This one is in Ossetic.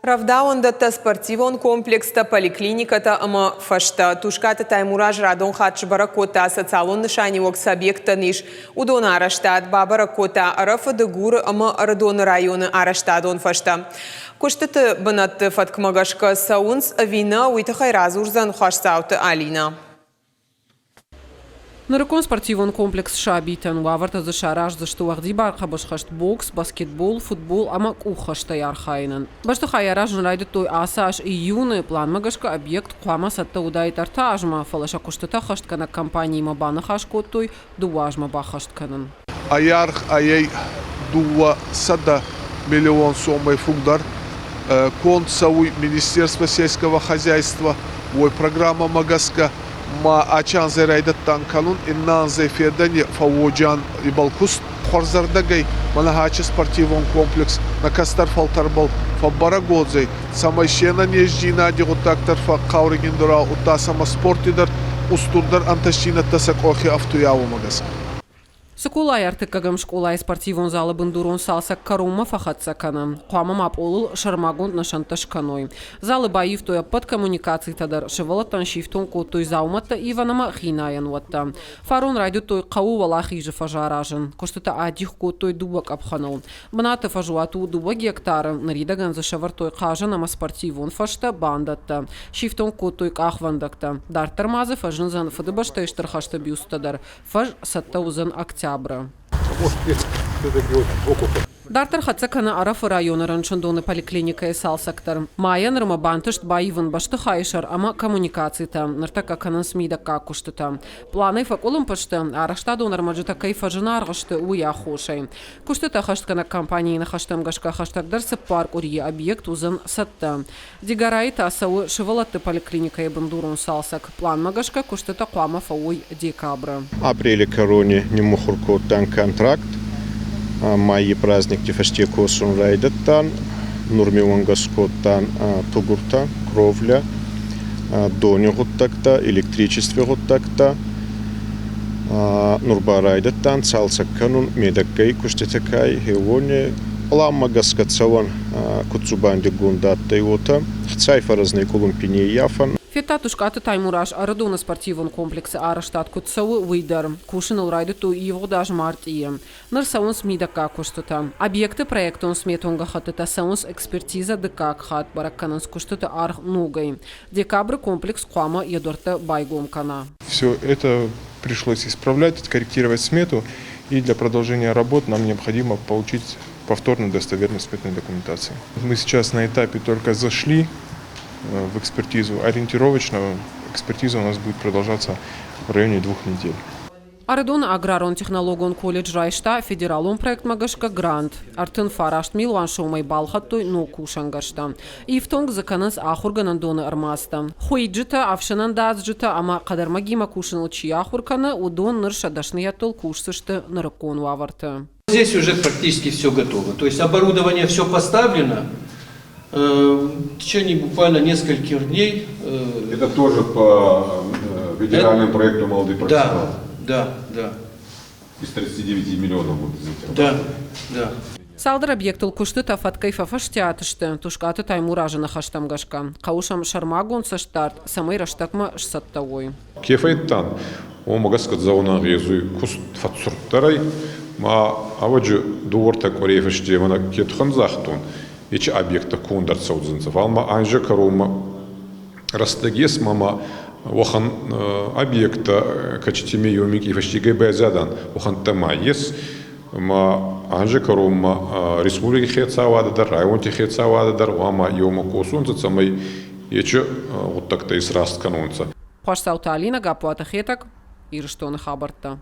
Рӕвдауӕндӕттӕ, спортивон комплекстӕ, поликлиникӕтӕ ӕмӕ фӕзтӕ. Тускъаты Таймураз радон хатт сбӕрӕг кодта, социалон нысаниуӕг цы объекттӕн ис, уыдоны арӕзтад. Бабӕрӕг кодта Ӕрӕфы, Дыгуры ӕмӕ Ӕрыдоны районы арӕзтадон фӕзтӕ. Куыстыты бынӕтты фӕткмӕ гӕсгӕ цӕуынц ӕви нӕ, уый тыххӕй радзурдзӕн Хуасдзауты Алинӕ. Нырыккон спортивон комплекс сабитӕн уавӕртӕ дзы сараздзысты уӕгъдибар хъӕбысхӕст, бокс, баскетбол, футбол ӕмӕ къуххӕстӕй архайынӕн. Бӕстыхай аразын райдыдтой ацы аз июны. Планмӕ гӕсгӕ объект хъуамӕ цӕттӕ уыдаид ӕртӕ азмӕ, фӕлӕ сӕ куыстытӕ ӕххӕстгӕнӕг компаниимӕ баныхас кодтой дыууӕ азмӕ баххӕст кӕнын. Ӕйаргъ ӕй 200 миллион сомӕй фулдӕр. Конд цӕуй Министерство сельского хозяйства уой программӕмӕ гӕсгӕ ма ачи анзӕй райдӕдтан кӕнун, иннӕ анзӕй федӕни фӕууодзиан ибӕл куст. Хуӕрзӕрдӕгӕй мӕнӕ ачи спортивон комплекс нӕ кӕстӕр фӕлтӕрбӕл фӕббӕрӕг уодзӕй, цӕмӕй се нӕнездзийнади гъуддаг дӕр фӕхъхъаурӕгиндӕр уа, удта сӕмӕ спорти дӕр устурдӕр ӕнтӕстдзийнӕдтӕ сӕ къохи ӕфтуйа, уомӕ гӕсгӕ. Цыколайы ӕртыккӕгӕм скъолайы спортивон залы бындурон цалцӕг кӕронмӕ фӕхӕццӕ кӕны. Хъуамӕ ма пъолыл сӕрмагонд нысӕнттӕ скӕной. Залы баивтой ӕппӕт коммуникацитӕ дӕр, сывӕллӕттӕн сифтонг кодтой дзаумӕттӕ ивӕн ӕмӕ хинайӕн уӕттӕ. Фарон райдыдтой хъӕуы Уӕлахизы фӕз аразын. Куыстытӕ адих кодтой дыууӕ къӕпхӕныл. Бынаты фӕзуат у дыууӕ гектары, ныридӕгӕн дзы сӕвӕрдтой хъазӕн ӕмӕ спортивон фӕзтӕ, бандӕттӕ. Сифтонг кодтой къахвӕндӕгтӕ. Дарддӕр ма дзы фӕзындзӕн Фыдыбӕстӕйы Стыр хӕсты бюсттӕ дӕр. Фӕз цӕттӕ уыдзӕн октябры. Дарддӕр хӕццӕ кӕны Ӕрӕфы районы рынчындоны поликлиникӕйы цалцӕг дӕр. Майӕ нырмӕ бантыст баивын бӕстыхайы сӕр ӕмӕ коммуникацитӕ. Ныртӕккӕ кӕнынц мидӕггаг куыстытӕ. Пъланӕй фӕкъуылымпы сты, арӕзтадон ӕрмӕджытӕ кӕй фӕзынаргъ сты, уый аххосӕй. Куыстытӕ хӕстгӕнӕг компанийы ныхӕстӕм гӕсгӕ хӕстӕгдӕр цыппар къуырийы объект уыдзӕн цӕттӕ. Дигорайы та цӕуы сывӕллӕтты поликлиникӕйы бындурон цалцӕг. Пъланмӕ гӕсгӕ куыстытӕ хъуамӕ фӕуой декабры. Апрели кӕрони ниммухур кодтан контракт. Майи праздникти фӕсте косун райдӕдтан. Нурми уӕнгӕ скодтан тугуртӕ, кровля, дони гъуддӕгтӕ, электричестви гъуддӕгтӕ. Нур ба райдӕдтан цалцӕг кӕнун медӕггӕй куститӕ кай, хеуони Пъланмӕ гӕсгӕ цӕуӕн куд дзубандигонд адтӕй, уотӕ хцай фӕрӕзнӕй къулумпи не ййафӕн. Федта Тускъаты Таймураз Ӕрыдоны спортивон комплексы арӕзтад куыд цӕуы, уый дӕр. Кусын ыл райдыдтой ивгъуыд аз мартъийы. Ныр цӕуынц мидӕггаг куыстытӕ. Объекты проектон-сметон гӕххӕттытӕ цӕуынц экспертизӕ дыккаг хатт, бӕрӕг кӕнынц куыстыты аргъ ногӕй. Декабры комплекс хъуамӕ йӕ дуӕрттӕ байгом кӕна. Все это пришлось исправлять, откорректировать смету, и для продолжения работ нам необходимо получить повторную достоверность сметной документации. Мы сейчас на этапе только зашли в экспертизу. Ориентировочно экспертиза у нас будет продолжаться в районе двух недель. Ӕрыдоны аграрон-технологон колледж райста федералон проектмӕ гӕсгӕ грант. 39 милуан сомӕй балхӕдтой ног кусӕнгӕрзтӕ. Ифтонг дзы кӕнынц ахуыргӕнӕндоны ӕрмадзтӕ. Хуыйджытӕ, ӕфсӕнӕндадзджытӕ ӕмӕ хъӕдӕрмӕгимӕ кусыныл чи ахуыр кӕны, уыдон ныр сӕ дӕсныйӕдтыл кусдзысты нырыккон уавӕрты. Здесь уже практически все готово. То есть оборудование все поставлено. В течение буквально нескольких дней. Это тоже по федеральному проекту «Молодые профессионалы»? Да, да, да. Из 39 миллионов будут взять? Да, да. Цалдӕр объектыл куыстытӕ фӕткӕй фӕфӕстиат сты Тускъаты Таймуразы ныхӕстӕм гӕсгӕ. Хъӕуы сӕм сӕрмагонд цӕстдард, цӕмӕй рӕстӕгмӕ сцӕттӕ уой. Ке фӕйдтан, уомӕ гӕсгӕ дзӕунӕн гъезуй куст фӕццурддӕр ӕй, ма ӕвӕджи дууӕртӕ къуӕрей фӕсте мӕнӕ ке туххӕн загътон, ечи объекттӕ конд ӕрцӕудзӕнцӕ. Фал ма анзи кӕронмӕ рӕстӕг ес ма ма уӕхӕн объекттӕ, кӕцитими еумикъи фӕстегӕй байзадан, уӕхӕнттӕ ма ес. Ма анзи кӕронмӕ республики хецауадӕ дӕр, районти хецауадӕ дӕр гъӕуама еумӕ косонцӕ, цӕмӕй ечи гъуддӕгтӕ исраст кӕнонцӕ. Хуасдзауты Алинӕ, Гаппуаты Хетӕг, Ирыстоны хабӕрттӕ.